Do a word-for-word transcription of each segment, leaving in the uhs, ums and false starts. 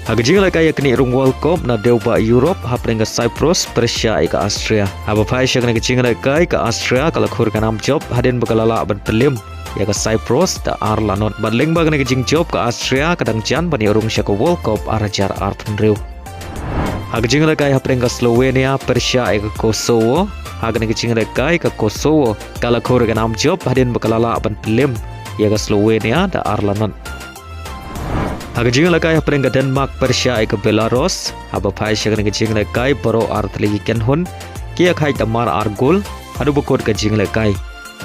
Ha ka jinglehkai ïa ka knieh rung World Cup na dewbah Europe, hapdeng ka Cyprus pyrshah ïa ka Austria. Haba phai sha kane ka jinglehkai, ka Austria ka la khur ka nam jop hadien ba ka la lah ban pynliem ïa ka Cyprus da ar la not. Bad lyngba kane ka jingjop, ka Austria ka dang jan ban ïoh rung sha ka World Cup ar hajar arphew hynriew. Ha ka jinglehkai hapdeng ka Slovenia pyrshah ïa ka Kosovo, ha kane ka jinglehkai ka Kosovo ka la khur ka nam jop hadien ba ka la lah ban pynliem ïa ka Slovenia da ar la not. Ha ka jinglehkai hapdeng ka Denmark pyrshah ïa ka Belarus, haba phai sha kane ka jinglehkai baroh artylli ki kynhun ki ïakhaid da mar ar gol haduh ba kut ka jinglehkai.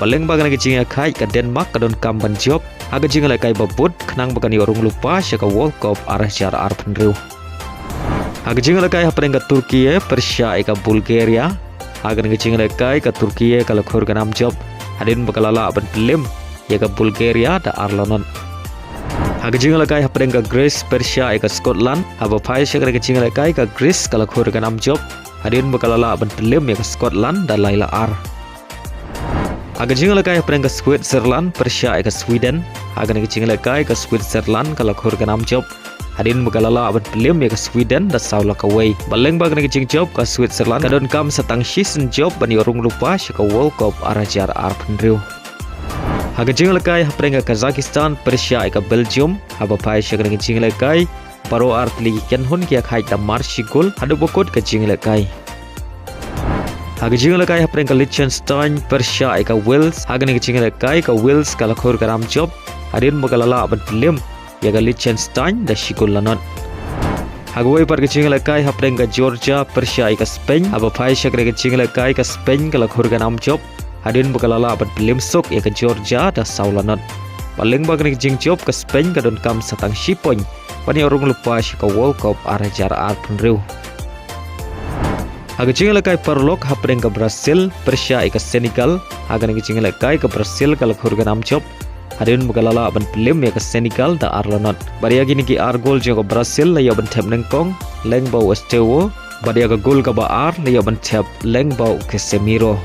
Bad lyngba kane ka jingïakhaid, ka Denmark ka donkam ban jop ha ka jinglehkai ba bud khnang ba kan ïoh rung lypa sha ka World Cup ar hajar arphew hynriew. Ha ka jinglehkai hapdeng ka Turkey pyrshah ïa ka Bulgaria, ha kane ka jinglehkai ka Turkey ka la khur ka nam jop hadien ba ka la lah ban pynliem ïa ka Bulgaria da ar la not. Ha ka jinglehkai hapdeng ka Greece pyrshah ïa ka Scotland, haba phai sha kane ka jinglehkai ka Greece ka la khur ka nam jop hadien ba ka la lah ban pynliem ïa ka Scotland da lai la ar. Ha ka jinglehkai hapdeng ka Switzerland pyrshah ïa ka Sweden, ha kane ka jinglehkai ka Switzerland ka la khur ka nam jop hadien ba ka la lah ban pynliem ïa ka Sweden da saw la kawei. Bad lyngba kane ka jingjop, ka Switzerland ka donkam sa tang shisien jop ban ïoh rung lypa sha ka World Cup ar hajar arphew hynriew. Ha ka jinglehkai hapdeng ka Kazakhstan pyrshah ïa ka Belgium, haba phai sha kane ka jinglehkai baroh artylli ki kynhun ki ïakhaid da mar shi gol haduh ba kut ka jinglehkai. Ha ka jinglehkai hapdeng ka Liechtenstein pyrshah ïa ka Wales, ha kane ka jinglehkai ka Wales ka la khur ka nam jop hadien ba ka la lah ban pynliem ïa ka Liechtenstein da shi gol la not. Ha kawei pat ka jinglehkai hapdeng ka Georgia pyrshah ïa ka Spain, haba phai sha kane ka jinglehkai ka Spain ka la khur ka nam jop hadien ba ka la lah ban pynliem suk ïa ka Georgia da saw la not. Bad lyngba kane ka jingjop, ka Spain ka donkam sa tang shi point ban ïoh rung lypa sha ka World Cup ar hajar arphew hynriew. Ha ka jinglehkai paralok hapdeng ka Brazil pyrshah ïa ka Senegal, ha kane ka jinglehkai ka Brazil ka la khur ka nam jop hadien ba ka la lah ban pynliem ïa ka Senegal da ar la not. Bad ïa kine ki ar gol jong ka Brazil la ïoh ban thep nyngkong lyngba u Estevao, bad ïa ka gol kaba ar la ïoh ban thep lyngba u Casemiro.